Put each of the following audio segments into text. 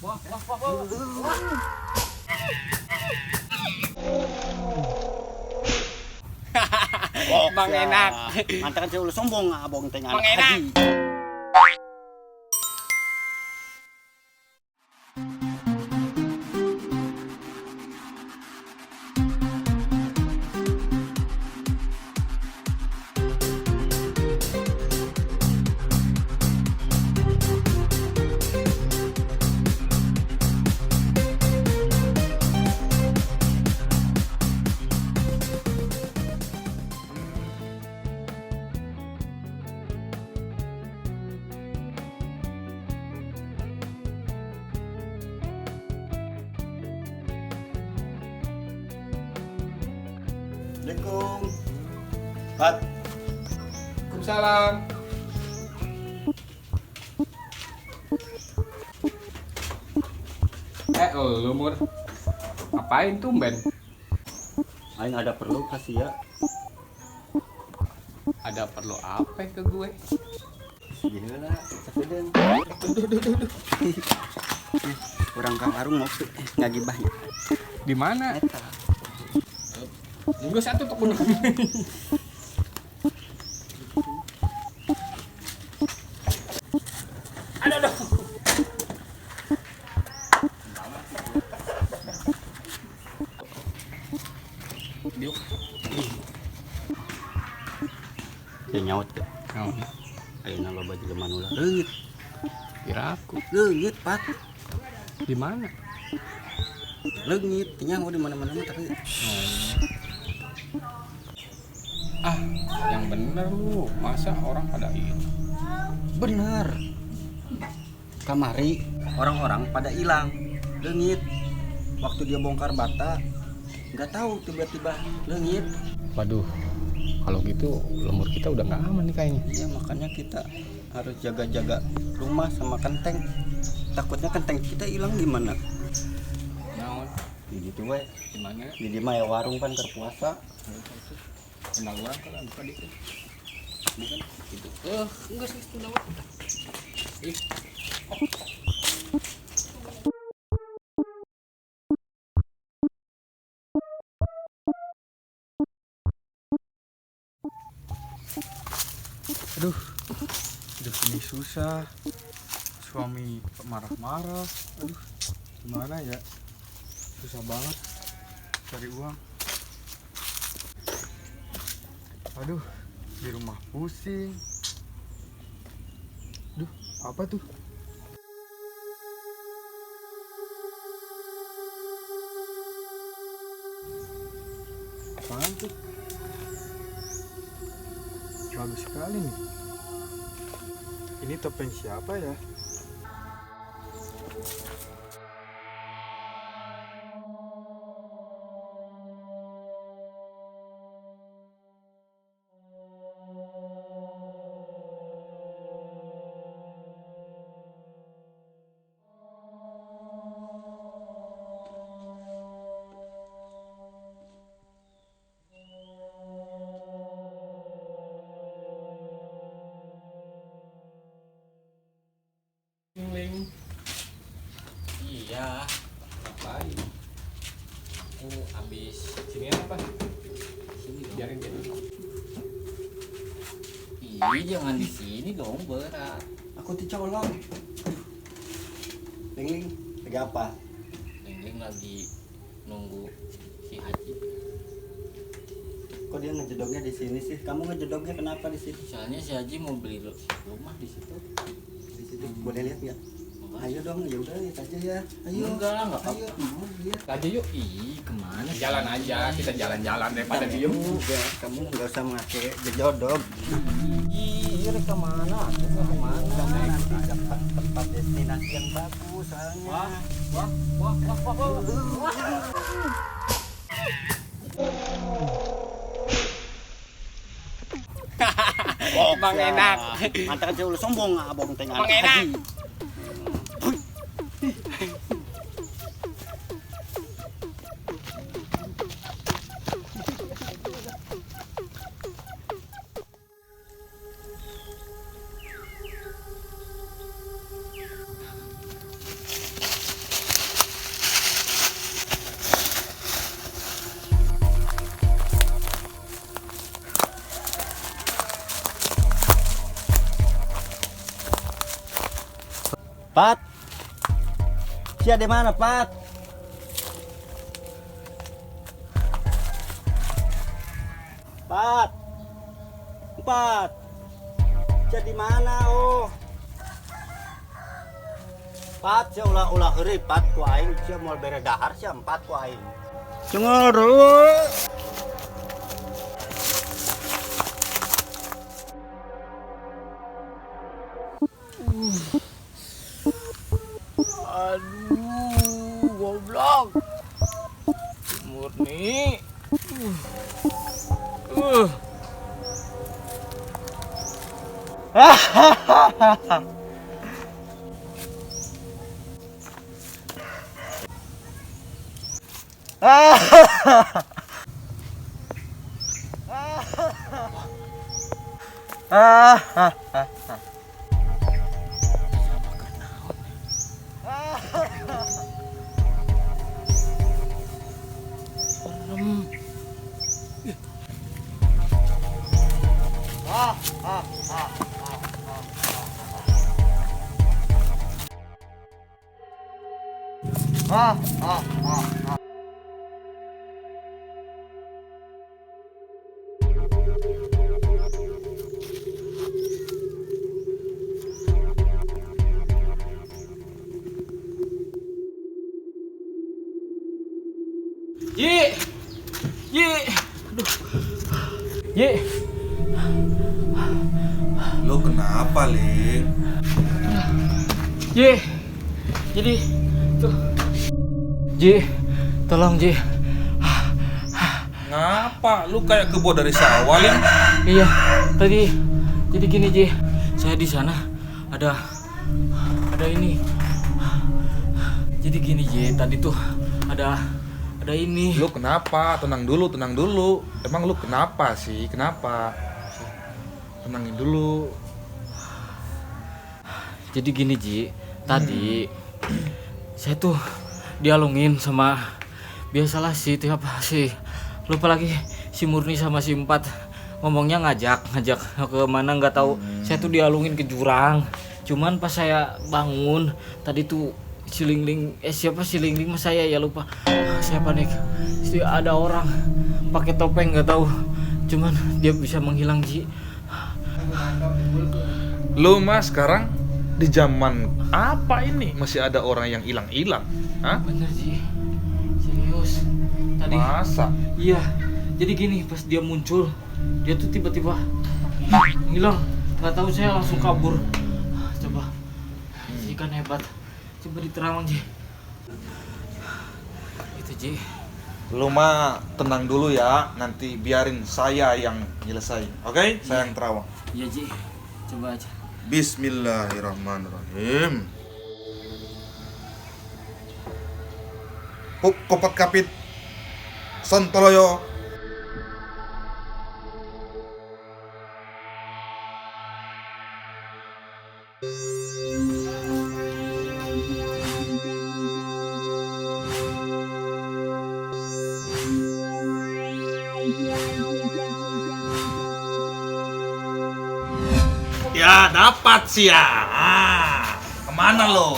Wah, wah, wah, wah. Wah. Bang enak. Mantan kan ulah sombong abong teh anak Bang enak. Haji. Assalamualaikum. Pat. Waalaikumsalam. Eh, lu Mur. Ngapain tumben? Aing ada perlu kasih ya. Ada perlu apa ke gue? Gila, sakedeung. Urang ka warung ngopi ngagibahnya. Di mana? Eta. Enggak satu tuh kudu. Aduh, aduh. Diuk. Ya nyaut teh. Naon? Ayeuna loba jelema nu leungit. Kira aku. Leungit, Pat. Di mana? Leungit, nya mau di mana-mana mah tapi Ah, yang bener lu. Masa orang pada hilang? Bener. Kamari orang-orang pada hilang, leungit. Waktu dia bongkar bata, nggak tahu tiba-tiba leungit. Waduh, kalau gitu lembur kita udah nggak aman nih kayaknya. Iya, makanya kita harus jaga-jaga rumah sama kenteng. Takutnya kenteng kita hilang gimana? Naon? Di ditu we. Di mana? Di dieu mah ya warung kan keur puasa. Kenal orang kalau buka dikit. Bukan gitu. Enggak sih itu lewat. Ih. Aduh, hidup ini susah. Suami marah-marah. Aduh, gimana ya? Susah banget cari uang. Aduh, di rumah pusing. Aduh, apa tuh? Apaan tuh? Bagus sekali nih. Ini topeng siapa ya? Ling. Iya, Ngapain? aku habis Sini apa? sini dong. Biarin dia dulu. Ih, jangan di sini dong, berat. Aku dicolong. Ling-ling, lagi apa? Ling-ling lagi nunggu si Haji. Kok dia ngejedognya di sini sih? Kamu ngejedognya kenapa di sini? Soalnya si Haji mau beli rumah di situ. Di situ boleh lihat nggak? Ayo dong, ya udah lihat aja ya. Ayo. Enggak lah, enggak Ayo, apa-apa. mau lihat. Aja yuk. Ih, kemana sih? Jalan aja, kita jalan-jalan daripada diem. Udah, kamu nggak usah mengake jejodoh. Ih, rek kemana? Aku nggak kemana. Kamu nanti dapat tempat destinasi yang bagus soalnya. Wah, wah, wah, wah, wah, wah. Bang enak. Mantan kan ulah sombong abong teh anak Bang enak. haji. Pat. Sia di mana, Pat? Pat. Empat. Sia di mana, oh? Pat, sia ulah ulah heureuy, Pat, ku aing sia moal bere dahar sia empat ku aing. Cengeru. Aduh, goblok. Murni. Serem. Yi. Yi. Aduh. Yi. Lu kenapa, Ling? Ji. Jadi tuh. Ji, tolong Ji. Ngapa? Lu kayak kebo dari sawah, Ling? Iya, tadi jadi gini Ji. Saya di sana ada ini. Jadi gini Ji, tadi tuh ada ini. Lu kenapa? Tenang dulu, tenang dulu. Emang lu kenapa sih? Kenapa? Tenangin dulu. Jadi gini Ji, tadi saya tuh dialungin sama biasalah si tiap si lupa lagi si Murni sama si Empat ngomongnya ngajak ke mana nggak tahu. Saya tuh dialungin ke jurang. Cuman pas saya bangun tadi tuh si Lingling, siapa si Lingling mas saya ya lupa. Saya panik. Si ada orang pakai topeng nggak tahu. Cuman dia bisa menghilang Ji. Lu mas sekarang di zaman apa ini masih ada orang yang hilang-hilang? Hah? Bener Ji, serius. Tadi Masa? Iya, jadi gini pas dia muncul, dia tuh tiba-tiba ngilang. Nggak tahu, saya langsung kabur. Coba, Ji kan hebat. Coba diterawang Ji. Itu Ji. Lu mah tenang dulu ya, nanti biarin saya yang nyelesain. Oke? Saya yang terawang. Iya Ji, coba aja. Bismillahirrahmanirrahim. Hup kopat kapit Sontoloyo. Ya dapat sih ya. Kemana lo?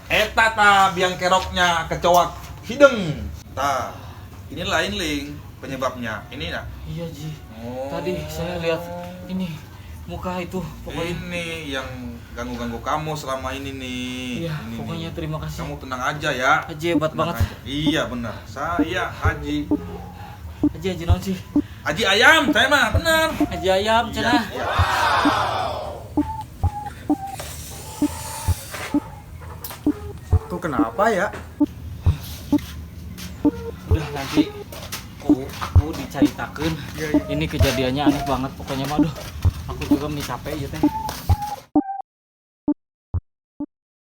Eta ta biang keroknya kecoak hidung. Ta, ini lain Ling penyebabnya. Ini nah. Iya Ji. Oh. Tadi saya lihat ini muka itu pokoknya. Ini yang ganggu-ganggu kamu selama ini nih. Iya, ini pokoknya nih. Terima kasih. Kamu tenang aja ya. Haji hebat tenang banget. aja. Iya benar. Saya Haji. Haji naon sih? Haji ayam, saya mah benar. Haji ayam cenah. Iya. Tuh kenapa ya? Udah nanti aku diceritakan. Iya, iya. Ini kejadiannya aneh banget pokoknya mah. Aduh, aku juga nih capek ya teh.